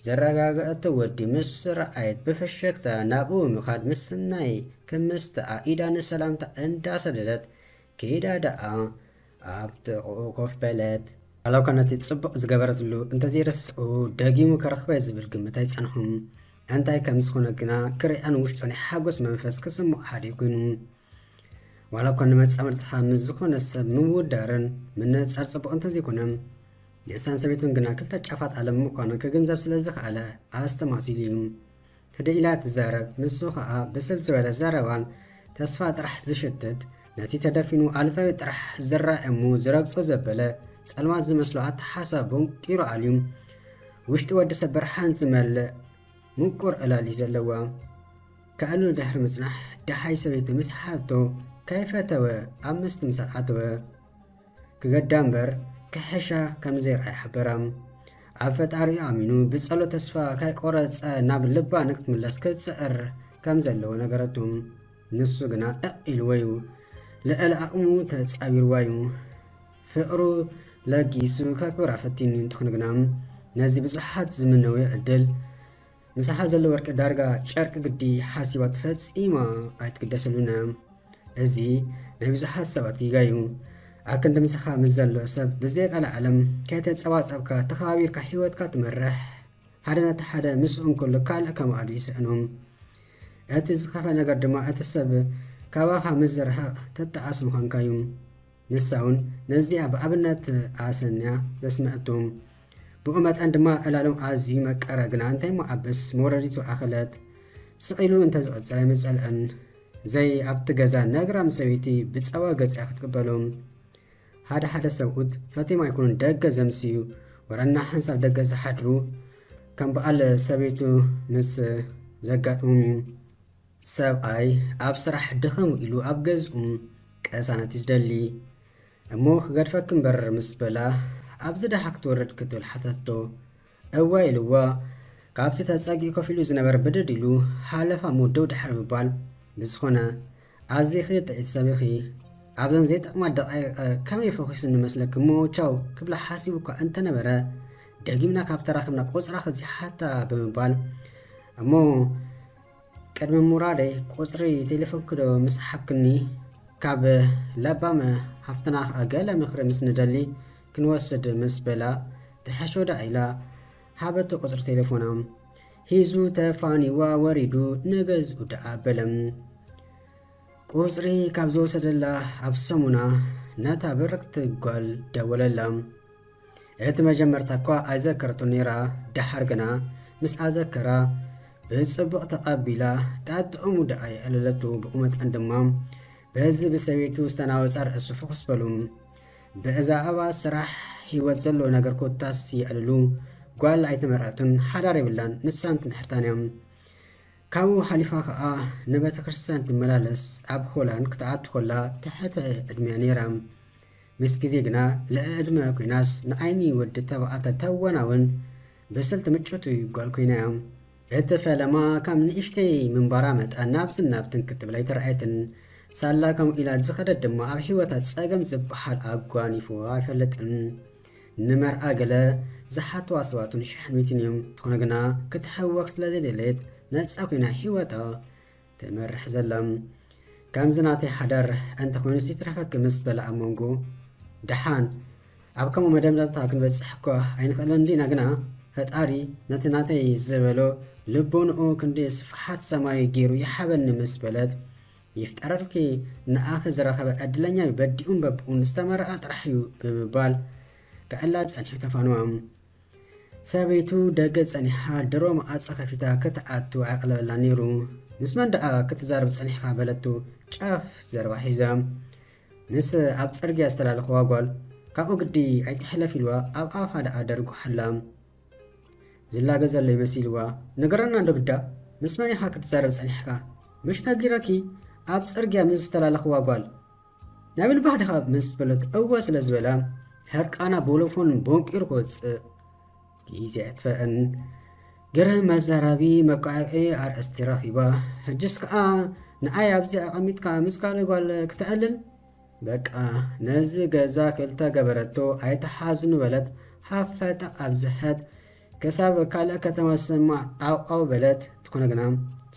ዘረጋገአቶ ወዲ ምስ ረኣየት ብፍሽክታ ናብኡ ምኻድ ምስናይ ክምስተኣ ኢዳ ንሰላምታ እንዳሰደደት ከይዳ ደኣ ኣብ ጥቕኡ ኮፍ በለት። ዋላ እኳ ነቲ ጽቡቕ ዝገበረትሉ እንተዘይረስዑ ደጊሙ ክረኽበ ዝብል ግምት ኣይጸንሑን። እንታይ ከም ዝኾነ ግና ክርእያን ውሽጡ ናይ ሓጎስ መንፈስ ክስምዖ ሓደ ኮይኑ። ዋላ እኳ ንመጻምድትኻ ምስ ዝኾነ ሰብ ምውዳርን ምንጻር ጽቡቕ እንተዘይኮነ፣ ንእሳን ሰበይቱን ግና ክልተ ጫፋት ዓለም ምዃኑ ክግንዘብ ስለ ዝኸኣለ ኣስተማሲሉ እዩ። ህድእ ኢላ ትዛረብ፣ ንሱ ኸኣ ብስል ዝበለ ዘረባን ተስፋ ጥራሕ ዝሽትት፣ ነቲ ተደፊኑ ኣሉታዊ ጥራሕ ዝረኣየ እሞ ዝረግጾ ዘበለ ጸልማት ዝመስሎ ኣተሓሳብ ቦንቂሩ ኣልዩ። ውሽጢ ወዲ ሰብ ብርሃን ዝመልእ ምቁር ዕላል እዩ ዘለዋ። ከዕልሉ ድሕሪ ምጽናሕ ደሃይ ሰበይቱ ምስ ሓቶ ከይፈተወ ኣብ ምስትምሳል ኣተወ። ክገዳ እምበር ክሕሻ ከም ዘይረኣየ ሓበራ። ኣብ ፈጣሪኡ ኣሚኑ ብጸሎት ተስፋ ከይቆረጸ ናብ ልባ ንክትምለስ ክጽዕር ከም ዘለዎ ነገረቱ። ንሱ ግና እቕ ኢልዎ እዩ። ልዕሊ ዓቕሙ ተጻዊርዋ እዩ። ፍቕሩ ለጊሱ ከክብራ ፈቲኑ እንተኾነ ግና ነዚ ብዙሓት ዝምነዮ ዕድል ምሳሓ ዘሎ ወርቂ ዳርጋ ጨርቂ ግዲ ሓሲባ ፈጺማ ኣይትግደሰሉን እያ። እዚ ናይ ብዙሓት ሰባት ጌጋ እዩ። ኣብ ክንዲ ምሳኻ ምስ ዘሎ ሰብ ብዘይ ቃል ዓለም ከይተጸባጸብካ ተኸባቢርካ ህይወትካ ትመርሕ። ሓደ ነቲ ሓደ ምስኡ እንከሎ ካልእ ከማዕዱ ይስዕኖም። እቲ ዝኸፍአ ነገር ድማ እቲ ሰብ ካባኻ ምስ ዝርሕቕ ትጠዓስ ምዃንካ እዩ። ንሳ እውን ነዚኣ ብኣብነት ኣሰንያ ዘስምዐቶም። ብኡ መጠን ድማ ዕላሎም ኣዝዩ መቀረ፣ ግና እንታይ እሞ ዓብስ መውረዲቱ ኣኸለት። ስቕ ኢሉ እንተዝቕጽል ኣይምጸልአን። ዘይ ኣብቲ ገዛ ነግራም ሰበይቲ ብጸባ ገጽ እያ ክትቅበሎ። ሓደ ሓደ ሰብኡት ፈትዮም ኣይኮኑን ደገ ዘምስዩ፣ ወረና ሓንሳብ ደገ ዝሓድሩ ከም በዓል ሰበይቱ ምስ ዘጋጥሞም እዩ። ሰብኣይ ኣብ ስራሕ ድኸም ኢሉ ኣብ ገዝኡ ቀሳነት እዩ ዝደሊ። እሞ ክገድፈኪ እምበር ምስ በላ፣ ኣብዚ ደሓ ክትወርድ ክትብል ሓተቶ። እዋ ኢልዋ። ካብቲ ተጸጊኡ ኮፍ ኢሉ ዝነበር ብድድ ኢሉ፣ ሓለፋ እሞ ደው ድሕሪ ምባል፣ ብዝኾነ ኣዚኺ ጥዒት ሰብ ኢኺ፣ ኣብዘን ዘይጠቕማ ደቓይቕ ከመይ ፈኺሱ ንመስለኪ እሞ ቻው ክብላ ሓሲቡ እኳ እንተነበረ፣ ደጊምና ካብ ተራኸብና ቁጽራኺ ዝሓታ ብምባል፣ እሞ ቅድሚ ምውራደይ ቁጽሪ ቴሌፎንኪ ዶ ምስ ሓብክኒ፣ ካብ ለባም ሃፍትና ከኣ ገለ ምኽሪ ምስ ንደሊ ክንወስድ ምስ በላ፣ ትሕሾ ደኣ ኢላ ሃበቶ ቁጽሪ ቴሌፎና። ሂዙ ተፋኒዋ ወሪዱ ንገዝኡ ደኣ በለ። ቁጽሪ ካብ ዝወሰደላ ኣብ ሰሙና ነታ ብርክቲ ጓል ደወለላ። እቲ መጀመርታ እኳ ኣይዘከረቶ ነይራ፣ ደሓር ግና ምስ ኣዘከራ ብጽቡቕ ተቐቢላ ጣጥዑሙ ደኣ የዕለለቱ። ብኡ መጠን ድማ በዚ ብሰበይቱ ዝተናወጸ ርእሱ ፍኹስ በሉ። ብዛዕባ ስራሕ ህይወት ዘሎ ነገር ኮታስ የዕልሉ። ጓል ኣይተመርዐትን፣ ሓዳር የብላን፣ ንሳን ትምሕርታን እያ። ካብኡ ሓሊፋ ከኣ ንቤተ ክርስቲያን ትመላለስ። ኣብ ሆላንድ ክትኣቱ ከላ ትሕቲ ዕድመያ ነይራ። ምስ ግዜ ግና ልዕሊ ዕድመ ኮይናስ ንዓይኒ ወዲ ተባዕታይ ተወናውን ብስልቲ ምጭውቲ ጓል ኮይና እያ። እቲ ፈለማ ካብ ንእሽተይ ምንባራ መጠን ናብዝን ናብትን ክትብል ኣይተረኣየትን። ሳላ ከምኡ ኢላ ዝኸደት ድማ ኣብ ህይወታ ጸገም ዝበሃል ኣጓኒፍዋ ኣይፈልጥን። ንመርዓ ገለ ዝሓትዋ ሰባት እውን ሽሕ ሚእትን እዮም። እንተኾነ ግና ክትሕወኽ ስለ ዘይደለየት ነጻ ኮይና ህይወታ ትመርሕ ዘላ። ከምዚ ናተይ ሓዳር እንተኾይኑስ ይትረፈኪ ምስ በላ ኣብ መንጎ፣ ደሓን ኣብ ከምኡ መደምደምታ ክንበጽሕ እኳ ኣይንኽእልን እንዲና፣ ግና ፈጣሪ ነቲ ናተይ ዝበሎ ልቦንኡ ክንዲ ስፍሓት ሰማይ ገይሩ ይሓበኒ ምስ በለት፣ ይፍጠረልኪ፣ ንኣኺ ዝረኸበ ዕድለኛ እዩ፣ በዲኡን በብኡን ዝተመረቐ ጥራሕ እዩ ብምባል ክዕላ ጸኒሑ ተፋንዋ። ሰበይቱ ደገ ጸኒሓ ድሮ መዓጸ ከፊታ ክትኣቱ ኣይቕለበላን ነይሩ። ምስ መን ደኣ ክትዛረብ ጸኒሕካ በለቱ ጫፍ ዘረባ ሒዛ። ምስ ኣብ ጽርግያ ዝተላለኽዋ ጓል ካብኡ ግዲ ኣይትሕለፍ ኢልዋ ኣብ ኣፋ ደኣ ደርጉሓላ። ዝላገ ዘሎ ይመሲልዋ። ንገረና እንዶ ግዳ፣ ምስ መን ኢኻ ክትዛረብ ጸኒሕካ? ምሽ ነጊረኪ ኣብ ጽርግያ ምስ ዝተላለኽዋ ጓል። ናይ ብልባህ ድኻ ምስ በለት እወ ስለ ዝበላ፣ ሕርቃና ቦሎፎን ቦንቂሩ ክወጽእ ግዜ ኣጥፈአን። ግርም መዛራቢ መቋዕዒ ኣርእስቲ ረኺባ። ሕጅስ ከኣ ንኣይ ኣብዚ ኣቐሚጥካ ምስ ካልእ ጓል ክተዕልል? በቃ ነዚ ገዛ ክልተ ገበረቶ ኣይትሓዝኑ በለት። ሃፈጠ ኣብዝሐት። ክሳብ ካልእ ከተማ ዝስማዕ ዓውዓው በለት። ትኾነ ግና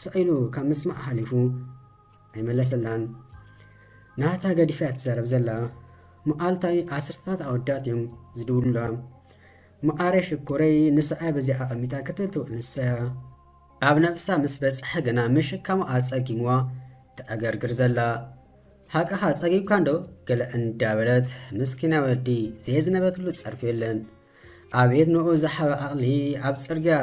ስቕ ኢሉ ካብ ምስማዕ ሓሊፉ ኣይመለሰላን። ናታ ገዲፋ እያ ትዛረብ ዘላ። መዓልታዊ ዓሰርተታት ኣወዳት እዮም ዝድውሉላ። መዓረይ ሽኮረይ ንስኣ በዚኣ ኣቐሚጣ ክትብል ትውዕል ንሳያ። ኣብ ነብሳ ምስ በጽሐ ግና ምሽካሙ ኣጸጊምዋ ትዕገርግር ዘላ። ሓቅኻ ጸጊብካ እንዶ ገለ እንዳበለት ምስኪና ወዲ ዘየዝነበትሉ ጸርፊ የለን። ኣቤት ንኡ ዝሓበ ዓቕሊ ኣብ ጽርግያ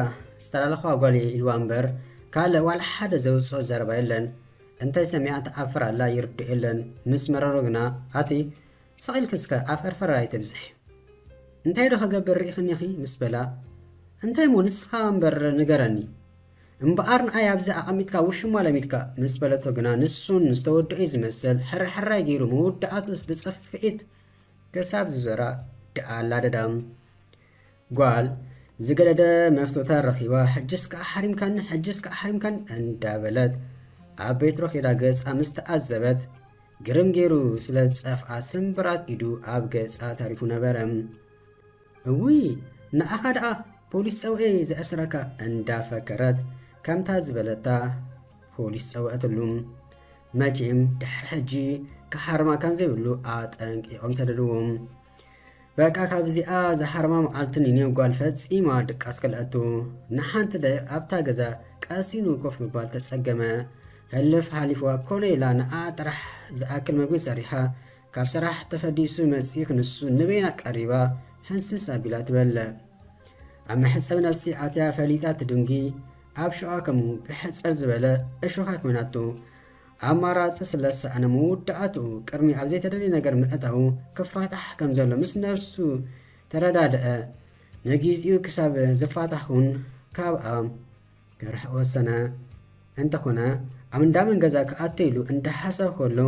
ዝተላለኽዋ ጓል ኢልዋ እምበር ካልእ ዋላ ሓደ ዘውጽኦ ዘረባ የለን። እንታይ ሰሚዓ ትዓፍር ኣላ ይርድኦ የለን። ምስ መረሮ ግና ኣቲ ስቕ ኢልኪ እስከ ዓፈርፈር ኣይተብዝሒ። እንታይ ዶ ከገብር ርኢኽኒ ኢኺ ምስ በላ እንታይ እሞ ንስኻ እምበር ንገረኒ። እምበኣር ንኣይ ኣብዚ ኣቐሚጥካ ውሽማ ለሚድካ ምስ በለቶ ግና ንሱን ዝተወድኦ እዩ ዝመስል ሕርሕራይ ገይሩ መወዳእቱስ ብጽፍዒት ክሳብ ዝዞራ ደኣ ኣላደዳ። ጓል ዝገደደ መፍቶታ ረኺባ ሕጅስ ከኣ ሓሪምካኒ ሕጅስ ከኣ ሓሪምካኒ እንዳበለት ኣብ ቤት ረኺዳ ገጻ ምስ ተኣዘበት ግርም ገይሩ ስለ ዝጸፍኣ ስምብራት ኢዱ ኣብ ገጻ ተሪፉ ነበረ። እውይ ንኣኻ ደኣ ፖሊስ ጸውኤ ዘእስረካ እንዳፈከረት ከምታ ዝበለታ ፖሊስ ጸውዐትሉ። መቼም ድሕሪ ሕጂ ክሓርማ ከም ዘይብሉ ኣጠንቂቖም ሰደድዎም። በቃ ካብዚኣ ዝሓርማ መዓልቲ ንኔው ጓል ፈጺማ ድቃስ ከልኣቱ። ንሓንቲ ደቂቕ ኣብታ ገዛ ቀሲኑ ኮፍ ምባል ተጸገመ። ህልፍ ሓሊፍዋ ኮነ ኢላ ንኣ ጥራሕ ዝኣክል መግቢ ሰሪሓ ካብ ስራሕ ተፈዲሱ መጺኡ ክንሱ ንበይና ቀሪባ ሕንስስ ኣቢላ ትበልዕ። ኣብ መሕጸቢ ነብሲ ኣትያ ፈሊጣ ትድንጊ ኣብ ሸዋ ከምኡ ብሕጽር ዝበለ እሾኻ ኮይናቶ። ኣማራጺ ስለ ዝሰኣነ መወዳእትኡ ቅድሚ ኣብ ዘይተደልየ ነገር ምእታዉ ክፋታሕ ከም ዘሎ ምስ ነብሱ ተረዳድአ። ንግዚኡ ክሳብ ዝፋታሕ እውን ካብኣ ክርሕቕ ወሰነ። እንተኾነ ኣብ እንዳመን ገዛ ክኣቱ ኢሉ እንዳሓሰብ ከሎ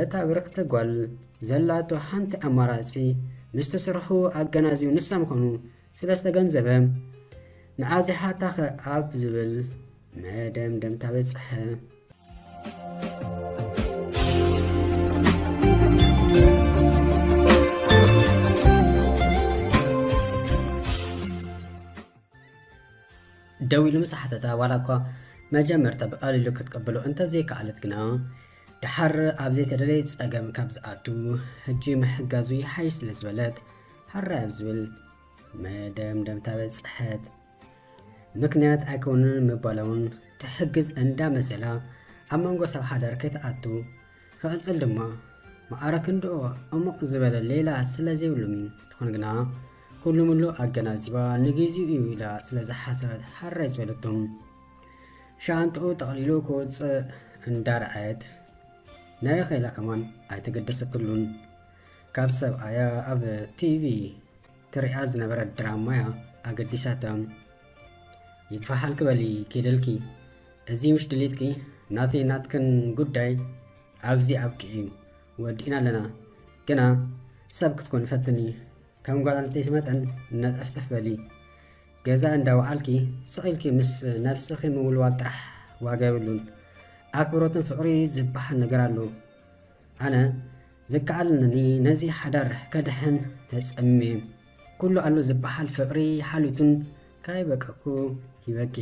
እታ ብርክቲ ጓል ዘላቶ ሓንቲ ኣማራጺ ምስቲ ስርሑ ኣገናዚቡ ንሳ ምዃኑ ስለ ዝተገንዘበ ንኣዚሓታ ኣብ ዝብል መደምደምታ በጽሐ። ደው ኢሉ ምስ ሓተታ ዋላ እኳ መጀመርታ ብቐሊሉ ክትቅብሎ እንተዘይከኣለት ግና ድሓር ኣብ ዘይተደለየ ጸገም ካብ ዝኣቱ ሕጂ ምሕጋዙ ይሓይሽ ስለ ዝበለት ሕራይ ኣብ ዝብል መደምደምታ በጽሐት። ምክንያት ኣይከውንን ምባላ እውን ትሕግዝ እንዳመሰላ ኣብ መንጎ ሰብ ሓዳር ከይትኣቱ ክቕጽል ድማ ማዕረ ክንድኡ ዕሙቕ ዝበለ ሌላ ስለ ዘይብሉም እዩ። ትኾን ግና ኩሉ ምሉ ኣገናዚባ ንግዚኡ እዩ ኢላ ስለ ዝሓሰበት ሓራይ ዝበለቶም ሻንጥኡ ጠቕሊሉ ክወፅእ እንዳረኣየት ናይ ኸይላ ከማን ኣይተገደሰትሉን። ካብ ሰብኣያ ኣብ ቲቪ ትሪኣ ዝነበረት ድራማ እያ ኣገዲሳታ። ይግፋሓልኪ በሊ ኬደልኪ። እዚ ምሽ ድሌትኪ ናተይ ናትክን ጉዳይ ኣብዚ ኣብቂ እዩ። ወዲእና ኣለና። ግና ሰብ ክትኮን ፈትኒ። ከም ጓል ኣንስተይቲ መጠን ነጠፍጠፍ በሊ። ገዛ እንዳወዓልኪ ስቕ ኢልኪ ምስ ነብስኺ ምውልዋል ጥራሕ ዋጋ የብሉን። ኣክብሮትን ፍቕሪ ዝበሃል ነገር ኣሎ። ኣነ ዝከኣለኒ ነዚ ሓዳር ከድሕን ተጸምየ። ኩሉ ኣሎ ዝበሃል ፍቕሪ ሓሉቱን ካይበቀኩ ሂበኪ።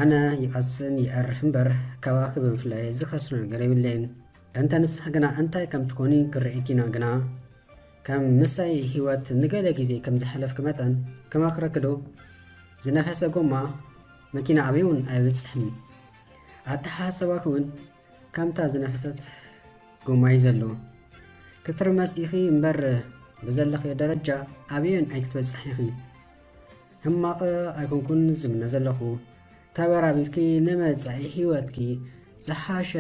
ኣነ ይቐስን ይኣርፍ እምበር ካባኺ ብምፍላይ ዝኸስሮ ነገር የብለይን። እንተ ንስኺ ግና እንታይ ከም ትኾኒ ክርእየኪና ግና ከም ምሳይ ህይወት ንገለ ግዜ ከም ዝሓለፍኪ መጠን ክመኽረኪ ዶ? ዝነፈሰ ጎማ መኪና ኣበይ እውን ኣይበጽሕን እዩ። ኣተሓሳስባኺ እውን ከምታ ዝነፈሰት ጎማ እዩ ዘሎ። ክትርመስ ኢኺ እምበር ብዘለኽዮ ደረጃ ኣበየን ኣይክትበጽሕን ኢኺ። ሕማቕ ኣይኮንኩን ዝምነ ዘለኹ። ተበራቢርኪ ንመጻኢ ህይወትኪ ዝሓሸ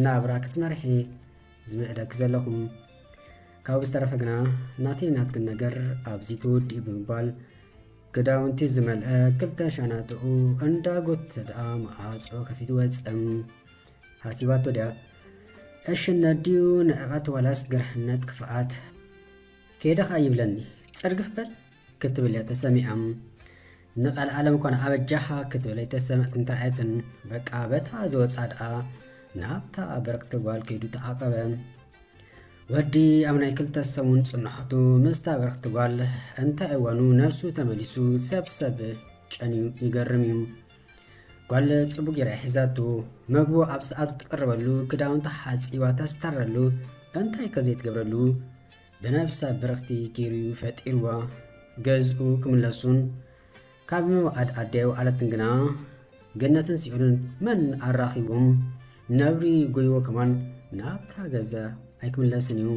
ናብራ ክትመርሒ ዝምዕደኪ ዘለኹ። ካብኡ ዝተረፈ ግና ናተይ ናትክን ነገር ኣብዚ ተወዲኡ ብምባል ክዳውንቲ ዝመልአ ክልተ ሻናጥኡ እንዳጎተተ ደኣ መዓጾ ከፊቱ ወጸ። ሓሲባቶ ድያ? ዕሽነት ድዩ ንዕቐት ዋላስ ግርሕነት ክፍኣት? ከይደ ኸኣ ይብለኒ፣ ጽርግፍ በል ክትብል እያ ተሰሚዓ። ንቐልዓለም እኳ ንኣበጃኻ ክትብል ኣይተሰምዐትን ተራእየትን። በቃ በታ ዝወጻ ደኣ ናብታ በርክቲ ጓል ከይዱ ተዓቐበ። ወዲ ኣብ ናይ ክልተ ሰሙን ጽንሖቱ ምስታ በርክቲ ጓል እንታይ እዋኑ ነብሱ ተመሊሱ ሰብ ሰብ ጨንዩ ይገርም እዩ። ጓል ጽቡቅ ጌራ ሒዛቱ፣ መግቡ ኣብ ሰዓቱ ትቅርበሉ፣ ክዳውንታ ሓጺባ ተስታረሉ፣ እንታይ ከ ዘይትገብረሉ? ብነብሳ ብርኽቲ ጌሩ ፈጢርዋ። ገዝኡ ክምለሱን ካብ ምምቓድ ኣደይ ኣይወዓለትን ግና፣ ገነትን ሲኦልን መን ኣራኺቦም? ነብሪ ጎይዎ ከማን ናብታ ገዛ ኣይክምለስን እዩ።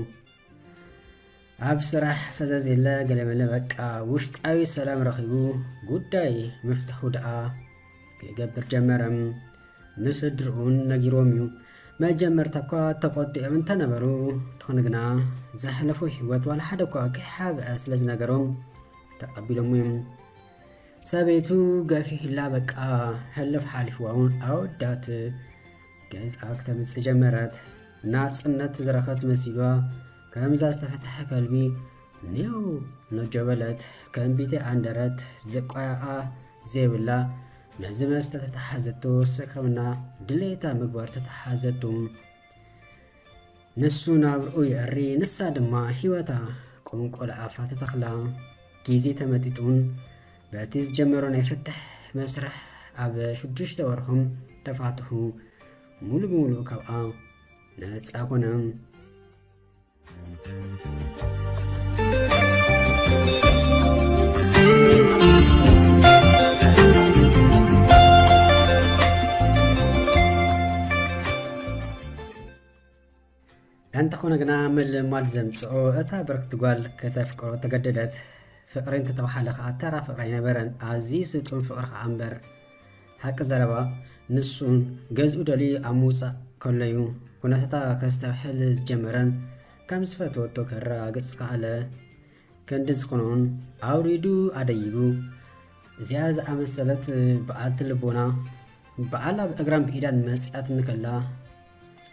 ኣብ ስራሕ ፈዘዝ የለ ገለመለ በቃ ውሽጣዊ ሰላም ረኺቡ ጉዳይ ምፍትሑ ደኣ ክገብር ጀመረ። ንስድርኡን ነጊርዎም እዩ። መጀመርታ እኳ ተቖጢዖም እንተነበሩ፣ እንተኾነ ግና ዘሕለፎ ህይወት ዋላ ሓደ እኳ ከይሓብአ ስለ ዝነገሮም ተቐቢሎሞ እዮም። ሰበይቱ ገፊሕላ በቃ ሕልፍ ሓሊፍዋ እውን ኣወዳት ገዝኣ ክተምጽእ ጀመረት። ናጽነት ዝረኸት መሲልዋ ከምዛ ዝተፈትሐ ከልቢ ኔው ነጆ በለት። ከም ቢተ ኣንደረት ዘቋያኣ ዘይብላ ነዚ መስተ ተተሓዘቶ ሰክረምና ድሌታ ምግባር ተተሓዘቱ። ንሱ ናብርኡ የዕሪ፣ ንሳ ድማ ህይወታ ቁንቆል ኣፋ ተተኽላ። ግዜ ተመጢጡን በቲ ዝጀመሮ ናይ ፍትሕ መስርሕ ኣብ ሽዱሽተ ወርሖም ተፋትሑ። ሙሉ ብሙሉ ካብኣ ነጻ ኮነ። እንተኾነ ግና ምልማድ ዘምጽኦ እታ ብርክቲ ጓል ከተፍቅሮ ተገደደት። ፍቕሪ እንተተባህለ ከኣ ተራ ፍቕሪ ኣይነበረን። ኣዝዩ ስጡም ፍቕሪ ከኣ እምበር። ሓቂ ዘረባ፣ ንሱን ገዝኡ ደልዩ ኣብ ምውጻእ ከሎ'ዩ ኩነታታ ከስተብሕል ዝጀመረን ከም ዝፈተወቶ ከረጋግጽ ከኣለ። ክንዲ ዝኾነውን ኣውሪዱ ኣደይቡ። እዚኣ ዝኣመሰለት በዓልቲ ልቦና፣ በዓል ኣብ እግራን ብኢዳን መጺኣትኒ ከላ፣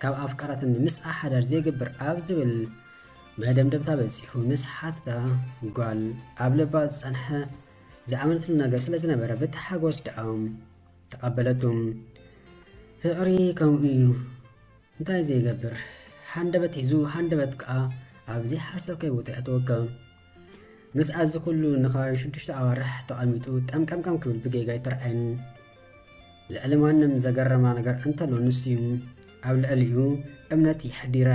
ካብ ኣፍቀራትኒ ምስኣ ሓዳር ዘይገብር ኣብ ዝብል መደምደምታ በጺሑ ምስ ሓተታ፣ ጓል ኣብ ልባ ዝጸንሐ ዝኣመነትሉ ነገር ስለ ዝነበረ፣ ብታሓጎስ ደኣ ተቐበለቱ። ፍቕሪ ከምኡ እዩ። እንታይ ዘይገብር፣ ሃንደበት ሒዙ፣ ሃንደበት ከኣ ኣብ ዘይሓሰብካዮ ቦታ የእትወካ። ምስ ኣዚ ኩሉ ንኻባቢ ሽዱሽተ ኣዋርሕ ተቐሚጡ ጠምቀምቀም ክብል ብጌጋ ኣይተርኣየን። ልዕሊ ማንም ዘገረማ ነገር እንተሎ ንሱ እዩ። ኣብ ልዕሊኡ እምነት የሕዲራ።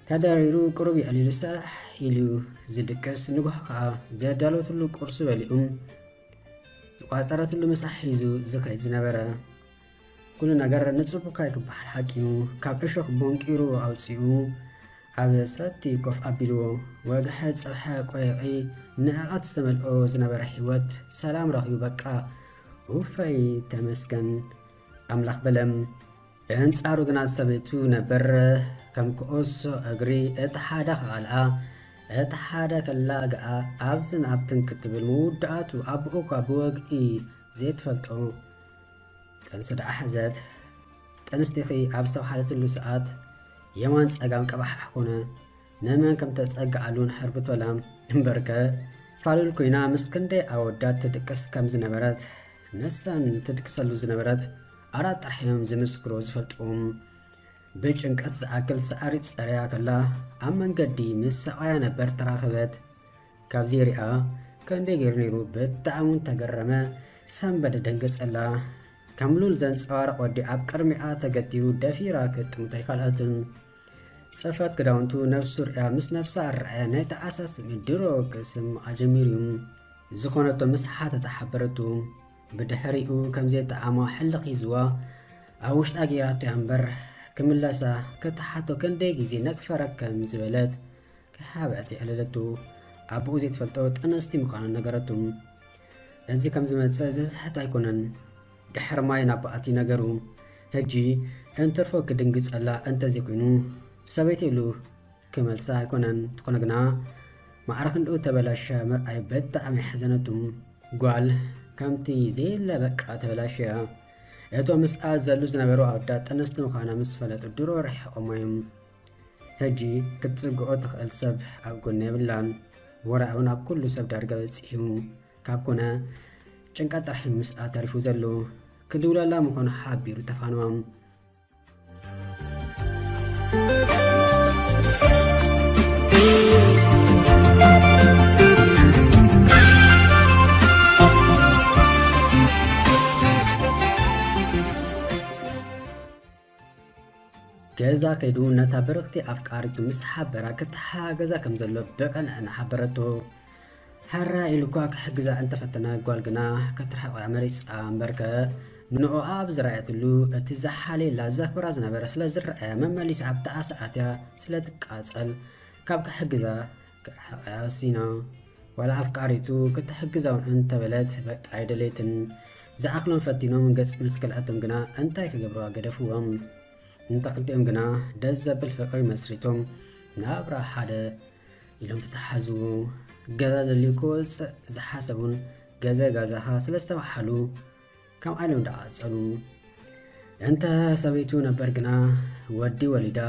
ተደሪሩ ቁሩብ የዕሊሉ ሰራሕ ኢሉ ዝድቅስ፣ ንግሆ ከኣ ዘዳለወትሉ ቁርሲ በሊዑ ዝቋጸረትሉ ምሳሕ ሒዙ ዝኸይድ ዝነበረ። ኩሉ ነገር ንጽቡቕካ ክበሃል ሓቂ እዩ። ካብ እሾኽ ቦንቂሩ ኣውጺኡ ኣብ ሰቲ ኮፍ ኣቢልዎ። ወግሐ ጸብሐ ቆይቒ ንዕቐት ዝተመልኦ ዝነበረ ህይወት ሰላም ረኺቡ በቃ። ውፈይ ተመስገን ኣምላኽ በለ። ብኣንጻሩ ግና ሰበይቱ ነበር ከም ኩዕሶ እግሪ እቲ ሓደ ክቓልኣ እቲ ሓደ ከላግኣ ኣብዝን ኣብትን ክትብል ምውዳኣቱ ኣቦኡ እኳ ብወግዒ ዘይትፈልጦ ጥንሲ ደኣ ሐዘት። ጥንስቲኺ ኣብ ዝተባህለትሉ ሰዓት የማን ጸጋም ቀባሕ ኮነ። ንመን ከም ተጸግዓሉ ንሕርብት በላ። እምበርከ ፋሉል ኮይና ምስ ክንደይ ኣወዳት ትድቅስ ከም ዝነበረት፣ ንሳን ትድቅሰሉ ዝነበረት ኣራት ጥራሕ እዮም ዝምስክሮ ዝፈልጥዎም። ብጭንቀት ዝኣክል ሳዕሪ ጸርያ ከላ ኣብ መንገዲ ምስ ሰብኣያ ነበር ተራኸበት። ካብዚ ሪኣ ክንደይ ገይሩ ነይሩ ብጣዕሚ እውን ተገረመ። ሰንበደ ደንገጸላ። ከም ሉል ዘንጸባርቕ ወዲ ኣብ ቅድሚኣ ተገቲሩ ደፊራ ክትጥምቶ ኣይከኣለትን። ጽፈት ክዳውንቱ ነብሱ ሪኣ ምስ ነብሳ ኣረኣያ ናይ ተኣሳስቢ ድሮ ክስምዓ ጀሚሩ እዩ። ዝኾነቶ ምስ ሓተታ ሓበረቱ። ብድሕሪኡ ከምዘይጠዓማ ሕልኽ ሒዝዋ ኣብ ውሽጣ ገይራቶ እያ እምበር ክምለሳ ክትሓቶ ክንደይ ግዜ ነግፈረ ከም ዝበለት ከይሓብአት የዕለለቱ። ኣቦኡ ዘይትፈልጦ ጥንስቲ ምዃና ነገረቱ። እዚ ከም ዝመጽእ ዝስሕት ኣይኮነን። ድሕሪ ማይ ናብ በኣቲ ነገሩ። ሕጂ እንትርፎ ክድንግጸላ እንተዘይኮይኑ ሰበይቲ ኢሉ ክመልሳ ኣይኮነን። እንተኾነ ግና ማዕረ ክንድኡ ተበላሸ ምርኣይ ብጣዕሚ ኣሕዘነቱ። ጓል ከምቲ ዘየለ በቃ ተበላሸያ። እቶም ምስኣ ዘሉ ዝነበሩ ኣወዳት ጥንስቲ ምዃና ምስ ፈለጡ ድሮ ርሒቖሞ እዮም። ሕጂ ክትጽግዖ ትኽእል ሰብ ኣብ ጎና የብላን። ወረ እውን ኣብ ኩሉ ሰብ ዳርጋ በጺሑ ካብ ኮነ ጭንቀት ጥራሕ እዩ ምስኣ ተሪፉ ዘሎ። ክድውለላ ምዃኑ ሓቢሩ ተፋንዋ። ገዛ ከይዱ ነታ ብርኽቲ ኣፍቃሪቱ ምስ ሓበራ ክትሓገዛ ከም ዘሎ ብቕንዕና ሓበረቶ። ሕራ ኢሉ እኳ ክሕግዛ እንተፈተነ፣ ጓል ግና ክትርሕቕ እያ መሪጻ እምበርከ፣ ንዕኣ ኣብ ዝረኣየትሉ እቲ ዝሓልየላ ዘኽብራ ዝነበረ ስለ ዝረኣያ መመሊሳ ኣብታ ኣሰኣትያ ስለ ትቃጸል ካብ ክሕግዛ ክርሕቕ እያ ወሲና። ዋላ ኣፍቃሪቱ ክትሕግዛ እውን እንተበለት በቃ ኣይደለየትን። ዝኣኽሎም ፈቲኖም ገጽ ምስ ከልኣቶም ግና እንታይ ክገብርዋ ገደፍዎም። እንተ ክልቲኦም ግና ደስ ዘብል ፍቕሪ መስሪቶም ናብራ ሓደ ኢሎም ተተሓዙ። ገዛ ደልዩ ክወፅእ ዝሓሰቡን ገዘ ጋዛኻ ስለ ዝተባሓሉ ከምኣ ኢሎም ደኣ ቀጸሉ። እንተ ሰበይቱ ነበር ግና ወዲ ወሊዳ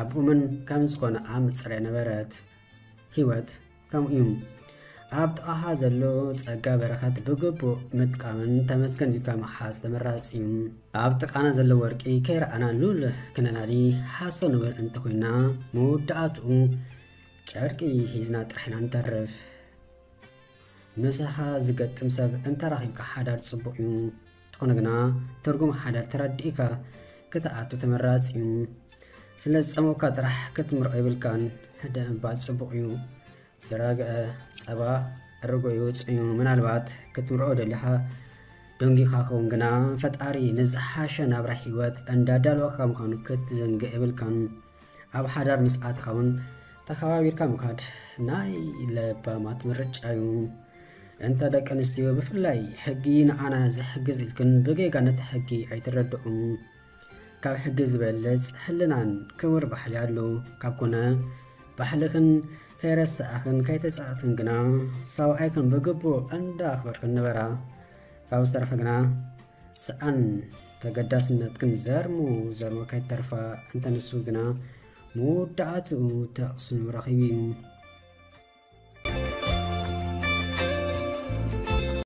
ኣብኡ መን ከም ዝኾነ ኣምጽረ ነበረት። ህይወት ከምኡ እዩ። ኣብ ጥቓኻ ዘሎ ጸጋ በረኸት ብግቡእ ምጥቃምን ተመስገን ኢልካ ምሓዝ ተመራጺ እዩ። ኣብ ጥቓና ዘሎ ወርቂ ከይረኣና ሉል ክነናዲ ሓሶ ንብል እንተኾይና፣ መወዳእትኡ ጨርቂ ሒዝና ጥራሕ ኢና ንተርፍ። ምሳኻ ዝገጥም ሰብ እንተረኺብካ ሓዳር ጽቡቕ እዩ። እንተኾነ ግና ትርጉም ሓዳር ተረዲእካ ክትኣቱ ተመራጺ እዩ። ስለ ዝጸመካ ጥራሕ ክትምርዖ የብልካን። ህድእ ምባል ጽቡቕ እዩ። ዝረግአ ጸባ ርጎ ይወጽእ እዩ። ምናልባት ክትምርዖ ደሊኻ ደንጊኻ ኸውን ግና፣ ፈጣሪ ንዝሓሸ ናብራ ህይወት እንዳዳለወካ ምዃኑ ክትዝንግዕ የብልካን። ኣብ ሓዳር ምስ ኣተኻ እውን ተኸባቢርካ ምኻድ ናይ ለባማት ምርጫ እዩ። እንተ ደቂ ኣንስትዮ ብፍላይ ሕጊ ንዓና ዝሕግዝ ኢልክን ብጌጋ ነቲ ሕጊ ኣይትረድኡን። ካብ ሕጊ ዝበልጽ ሕልናን ክቡር ባህሊ ኣሎ። ካብ ኮነ ባህልኽን ከይረሳእኽን ከይተጻእትክን ግና ሰብኣይክን ብግቡእ እንዳ ኣኽበርክን ንበራ። ካብ ዝተረፈ ግና ሰኣን ተገዳስነትክን ዘርሙ ዘርሙ ከይተርፋ፣ እንተ ንሱ ግና መወዳእትኡ ተቕስኑ ረኺቡ እዩ።